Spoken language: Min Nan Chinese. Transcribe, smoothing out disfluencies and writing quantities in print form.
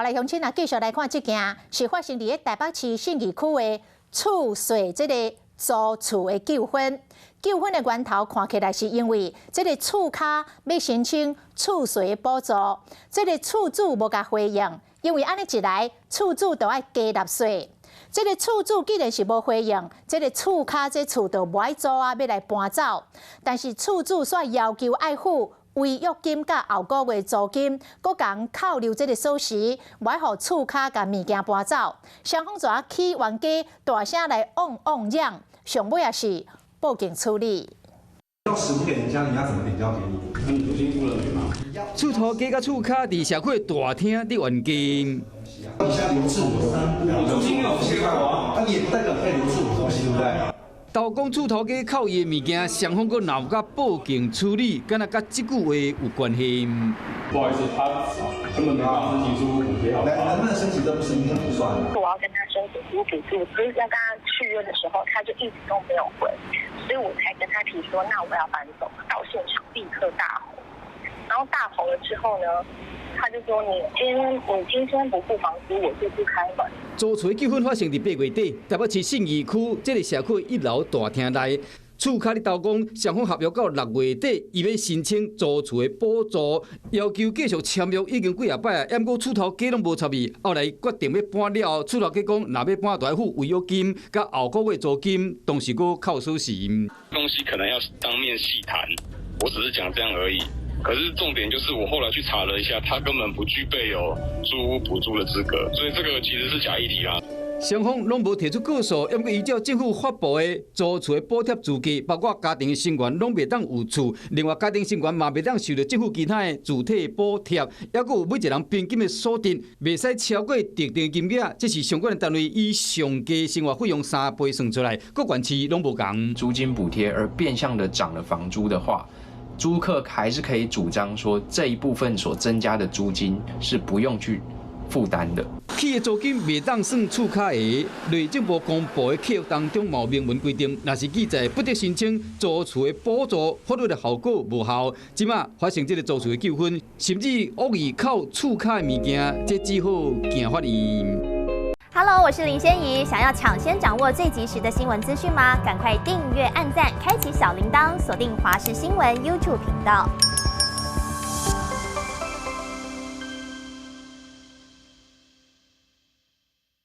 來鄉親啊，繼續來看這件是發生佇咧台北市信義區的厝稅這个租厝的糾紛。糾紛的源頭看起來是因為這个厝跤欲申請厝稅的補助，這个厝主無共回應，因為按呢一來，厝主就愛加納稅。這个厝主既然是無回應，這个厝跤這厝就無愛租啊，欲來搬走。但是厝主煞要求愛付違約金佮後個月租金，閣共扣留這个鎖匙，無愛予厝跤共物件搬走。雙方就啊起冤家，大聲來嗡嗡嚷，上尾也是報警處理。要實物給人家，你要怎麼點交給你？那你租金付了沒嗎？厝頭家佮厝跤佇社區大廳佇冤家。你現在留置我，租金有寫過啊，那你也不代表可以留置我東西，對不對？投講厝頭家扣伊的物件，雙方閣鬧甲報警處理，敢若佮這句話有關係。不好意思，他根本沒辦法申請租屋補貼，來，能不能申請這不是明天不算。我要跟他申請租屋補助，可是要跟他續約的時候，他就一直都沒有回，所以我才跟他提說，那我要搬走。到現場立刻大吼，然後大吼了之後呢，他就說：你今天不付房租，我就不開門。租厝糾紛發生佇8月底，台北市信義區這个社區一樓大廳內，厝跤咧投講，雙方合約到6月底，伊欲申請租厝的補助，要求繼續簽約已經幾仔擺啊，毋過厝頭家攏無插伊，後來決定欲搬了後，厝頭家講，若欲搬，就愛付違約金，佮後個月租金，同時閣扣鎖匙。東西可能要當面細談，我只是講這樣而已。可是重點就是我後來去查了一下，他根本不具備有租屋補助的資格，所以這個其實是假議題啦。雙方攏無提出告訴，毋過依照政府發布的租厝的補貼資格，包括家庭成員攏袂當有厝，另外家庭成員嘛袂當受著政府其他的住體補貼，抑閣有每一人平均的所得袂使超過特定金額，這是相關的單位以上低生活費用3倍算出來，各縣市攏無仝。租金補貼而變相的漲了房租的話，租客還是可以主張說這一部分所增加的租金是不用去負擔的。起的租金袂當算厝跤的，內政部公布的契約當中無明文規定，若是記載不得申請租厝的補助，法律的後果無效。這馬發生這个租厝的糾紛，甚至惡意扣厝跤的物件，這只好行法院。 Hello，我是林仙怡。想要搶先掌握最及時的新聞資訊嗎？趕快訂閱、按讚、開啟小鈴鐺，鎖定華視新聞 YouTube 頻道。